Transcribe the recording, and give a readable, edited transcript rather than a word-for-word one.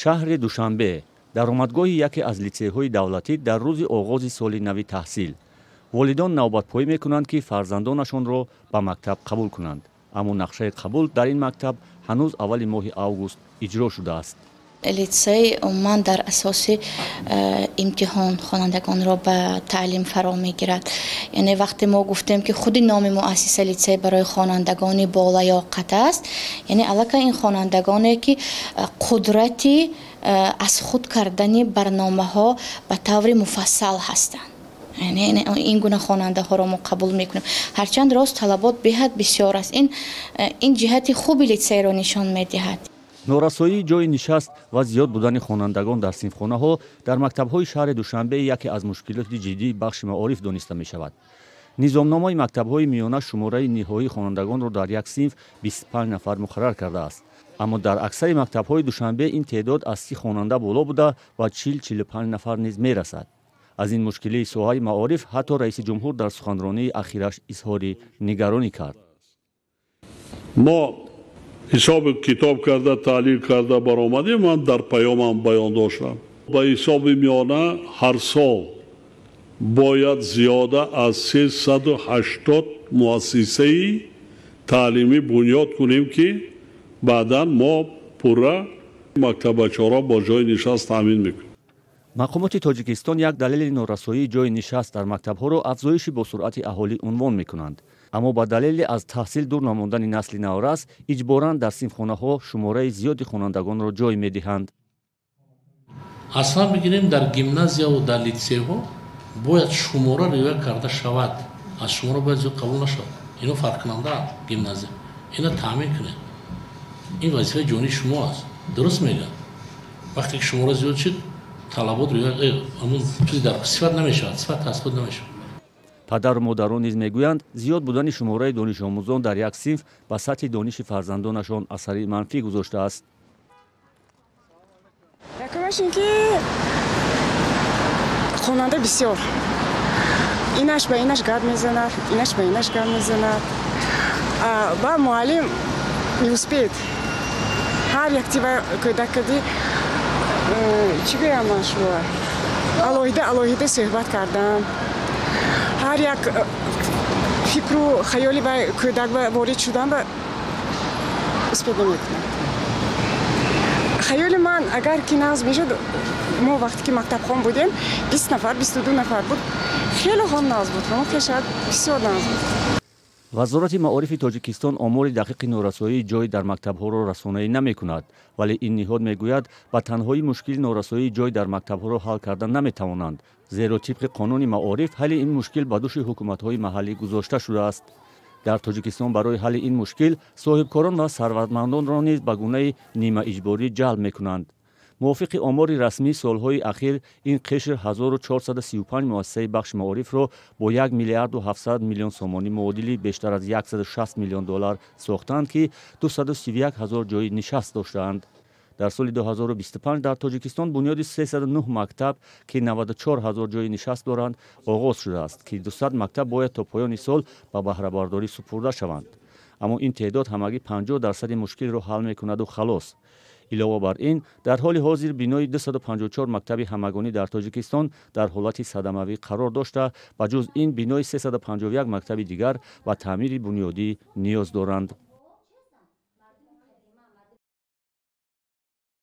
Шаҳри Душанбе, даромадгоҳи яке аз литсейҳои давлатӣ дар рӯзи оғози соли нави таҳсил. Волидон навбатпоӣ мекунанд, ки фарзандонашонро ба мактаб қабул кунанд, аммо нақшаи қабул дар ин мактаб ҳанӯз аввали моҳи август иҷро шудааст. Литсей умуман дар асоси имтиҳон хонандагонро ба таълим фаро мегирад. Яъне вақте мо гуфтем, ки худи номи муассиса литсей барои хонандагони болаёқат аст, яъне аллакай ин хонандагоне, ки қудрати аз худ кардани барномаҳо ба таври муфассал ҳастанд, яъне ин гуна хонандаҳоро мо қабул мекунем. Ҳарчанд рост, талабот беҳад бисёр аст, ин ҷиҳати хуби литсейро нишон медиҳад. Норасоии ҷойи нишаст ва зиёд будани хонандагон дар синфхонаҳо дар мактабҳои шаҳри Душанбе яке аз мушкилоти ҷиддии бахши маориф дониста мешавад. Низомномаи мактабҳои миёна шумораи ниҳоии хонандагонро дар як синф 25 нафар муқаррар кардааст, аммо дар аксари мактабҳои Душанбе ин теъдод аз 30 хонанда боло буда, ба 40-45 нафар низ мерасад. Аз ин мушкилии соҳаи маориф ҳатто раиси ҷумҳур дар суханронии ахираш изҳори нигаронӣ кард. Мо ҳисоби китоб карда, таҳлил карда баромадем. Ман дар паёмам баён доштам, ба ҳисоби миёна ҳар сол бояд зиёда аз 380 муассисаи таълимӣ бунёд кунем, ки баъдан мо пурра мактабачаҳоро бо ҷои нишаст таъмин мекунем. Мақомоти Тоҷикистон як далели норасоии ҷойи нишаст дар мактабҳоро афзоиши босуръати аҳолӣ унвон мекунанд, аммо ба далели аз таҳсил дур намондани насли наврас иҷборан дар синфхонаҳо шумораи зиёди хонандагонро ҷой медиҳанд. Аслан бигирем, дар гимназияву дар литсейҳо бояд шумора риоя карда шавад, аз шумора бояд зиёд қабул нашавад. Ино фарқкунандаанд. Гимназия ина таъмин кунед, ин вазифаи ҷонии шумо аст. Дуруст мегӯям, вақте ки шумора зиёд шуд, талабот ҳамун чизи дар сифат намешавад, сифат тасбут намешавад. Падару модарон низ мегӯянд, зиёд будани шумораи донишомӯзон дар як синф ба сатҳи дониши фарзандонашон асари манфӣ гузоштааст. Якумаш ин ки хонанда бисёр, инаш ба инаш гап мезанад, инаш ба инаш гап мезанад, ба муаллим не успеет. Ҳар яктива кӯдакади, чӣ гӯям ман шумо, алоҳида алоҳида суҳбат кардан, ҳар як фикру хаёли ба кӯдак ба ворид шудан ба успеть намекунад. Хаёли ман агар ки нағз мешуд, мо вақте ки мактабхон будем, 20 нафар, 22 нафар буд, хеле ҳам нағз буд, ҳамон шояд бисёр нағз буд. Вазорати маорифи Тоҷикистон омори дақиқи норасоии ҷой дар мактабҳоро расонаӣ намекунад, вале ин ниҳод мегӯяд, ба танҳоӣ мушкили норасоии ҷой дар мактабҳоро ҳал карда наметавонанд, зеро тибқи қонуни маориф ҳалли ин мушкил ба дӯши ҳукуматҳои маҳаллӣ гузошта шудааст. Дар Тоҷикистон барои ҳалли ин мушкил соҳибкорон ва сарватмандонро низ ба гунаи нимаиҷборӣ ҷалб мекунанд. Мувофиқи омори расмӣ, солҳои ахир ин қишр 1435 муассисаи бахши маорифро бо 1 миллиарду 700 миллион сомонӣ, муодили бештар аз 160 миллион доллар, сохтанд, ки 231 ҳазор ҷои нишаст доштаанд. Дар соли 2025 дар Тоҷикистон бунёди 309 мактаб, ки 94 ҳазор ҷои нишаст доранд, оғоз шудааст, ки 200 мактаб бояд то поёни сол ба баҳрабардорӣ супурда шаванд, аммо ин теъдод ҳамагӣ 50 дарсади мушкилро ҳал мекунаду халос. Илова бар ин, дар ҳоли ҳозир бинои 254 мактаби ҳамагонӣ дар Тоҷикистон дар ҳолати садамавӣ қарор дошта, ба ҷуз ин бинои 351 мактаби дигар ба таъмири бунёдӣ ниёз доранд.